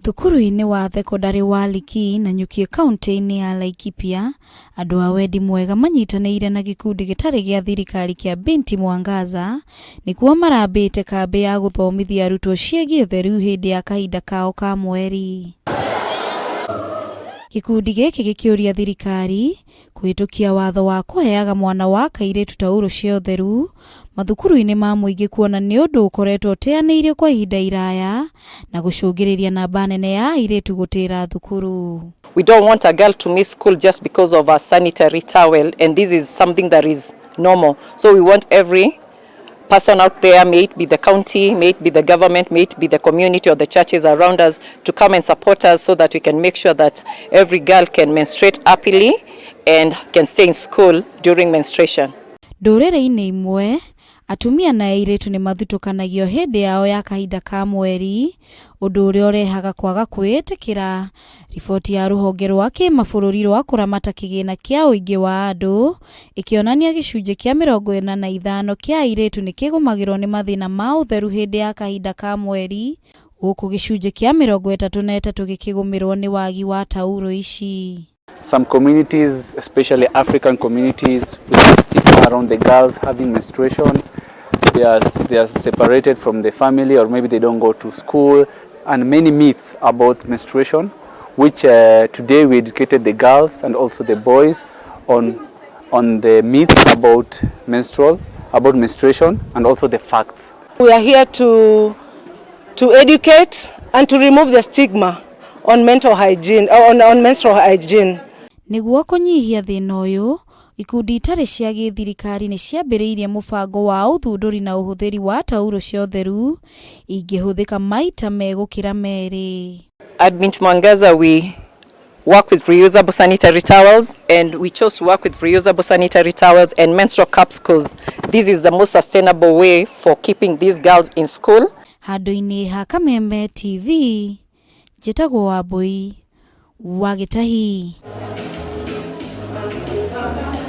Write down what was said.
Thukuru-inĩ wa thekondarĩ wa Likii, Nanyuki kauntĩ-inĩ ya Laikipia, andũ a wendi mwega manyitanĩire na gĩkundi gĩtarĩ gĩa thirikari kĩa Binti Mwangaza nĩkuo marambĩte kambĩ ya gũthomithia arutwo ciĩgiĩ ũtheru hĩndĩ ya kahinda kao ka mweri. Gĩkundi gĩkĩ gĩkĩũria thirikari kũhĩtũkia watho wa kũheaga mwana wa kairĩtu taurũ cia ũtheru mathukuru-inĩ ma mũingĩ kuona nĩ ũndũ ũkoretwo ũteanĩirio kwa ihinda iraya na gũcũngĩrĩria namba nene ya airĩtu gũtĩra thukuru. We don't want a girl to miss school just because of a sanitary towel, and this is something that is normal. So we want every person out there, may it be the county, may it be the government, may it be the community or the churches around us, to come and support us so that we can make sure that every girl can menstruate happily and can stay in school during menstruation. Ndũrĩrĩ-inĩ imwe, atumia na airĩtu nĩ mathutũkanagio hĩndĩ yao ya kahinda ka mweri, ũndũ ũrĩa ũrehaga kwaga kwĩĩtĩkĩra. Riboti ya rũhonge rwa kĩmabũrũri rwa kũramata kĩgĩna kĩa ũingĩ wa andũ ĩkĩonania gĩcunjĩ kĩa 45 kĩa airĩtu nĩ kĩgũmagĩrwo nĩ mathĩna ma ũtheru hĩndĩ ya kahinda ka mweri, gũkũ gĩcunjĩ kĩa 33 gĩkĩgũmĩrwo nĩ wagi wa taurũ ici. Some communities, especially African communities, with the stigma around the girls having menstruation, they are separated from the family, or maybe they don't go to school, and many myths about menstruation, which today we educated the girls and also the boys on the myths about menstruation and also the facts. We are here to educate and to remove the stigma on mental hygiene, on menstrual hygiene. Nĩguo kũnyihia thĩna ũyũ, ikundi itarĩ cia gĩthirikari nĩ ciambĩrĩirie mũbango wa ũthundũri na ũhũthĩri wa taurũ cia ũtheru ingĩhũthĩka maita megũkĩra merĩ. At Binti Mwangaza, we work with reusable sanitary towels, and we chose to work with reusable sanitary towels and menstrual cups because this is the most sustainable way for keeping these girls in school. Handũ-inĩ ha Kameme TV, njĩtagwo Wambui wa Gĩtahi.